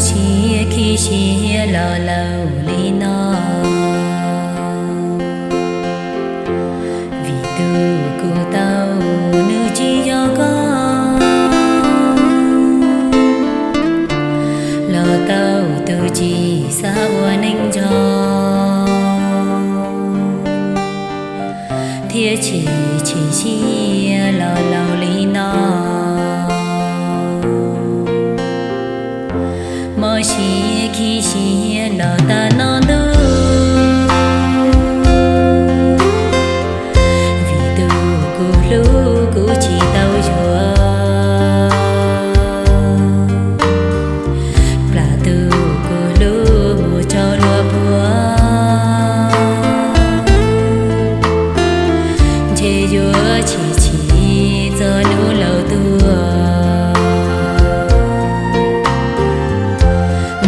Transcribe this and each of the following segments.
Siab khib siab los laus li no, vim tus kuv tau nws tsis yog koj, los tau tus tsis xav ua neej nrog, thiab tsis chim siab los laus li no. Mob siab khib siab los tag no ntuj, vim tus kuv hlub kuv tsis tau yuav, plam tus kuv hlub mus rau luag puag, ntshe yuav chim chim txog hnub laus tuag.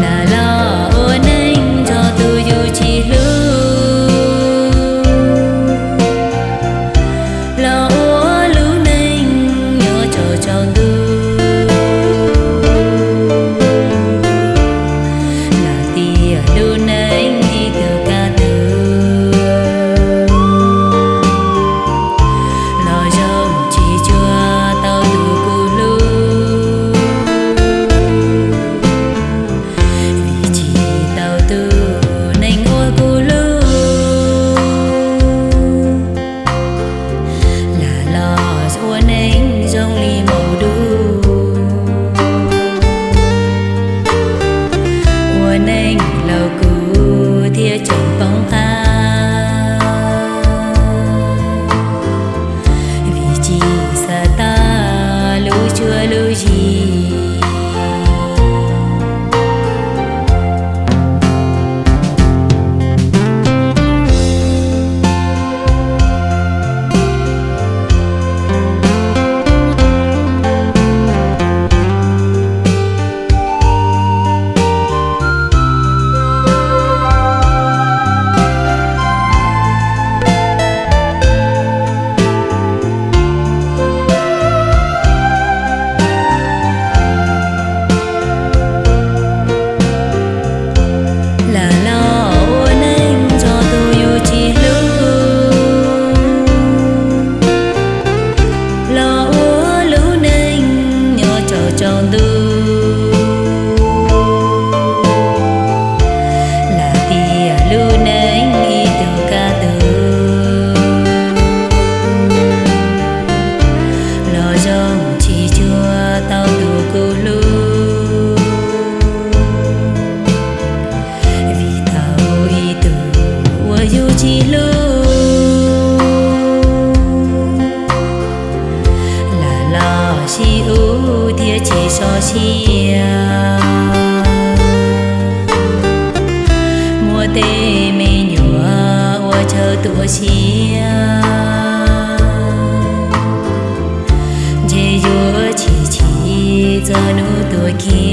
Lam los ua neej nrog tus yus tsis hlub, los ua lub neej nyob tsaus tsaus ntuj, lam tiam lub neej ib tug kaj tug, los zoo tsis cuag tau tus kuv hlub, vim tsis tau tus neeg uas kuv hlub. Lam los ua neej zoo li maum dub, ua neej laus kuv thiaj tseem poob qab, vim tsis xav tag lub cuab lub yig. Lam los ua neej nrog tus yus tsis hlub, los ua lub neej nyob tsaus tsaus ntuj, lam tiam lub neej ib tug kaj tug, los zoo tsis cuag tau tus kuv hlub, vim tau ib tug uas yus tsis hlub. Lam los sib hlub thiab tsis so siab, muaj tej me nyuam ua tsawg tuaj siab, ntshe yuav chim chim txog hnub tuag kiag.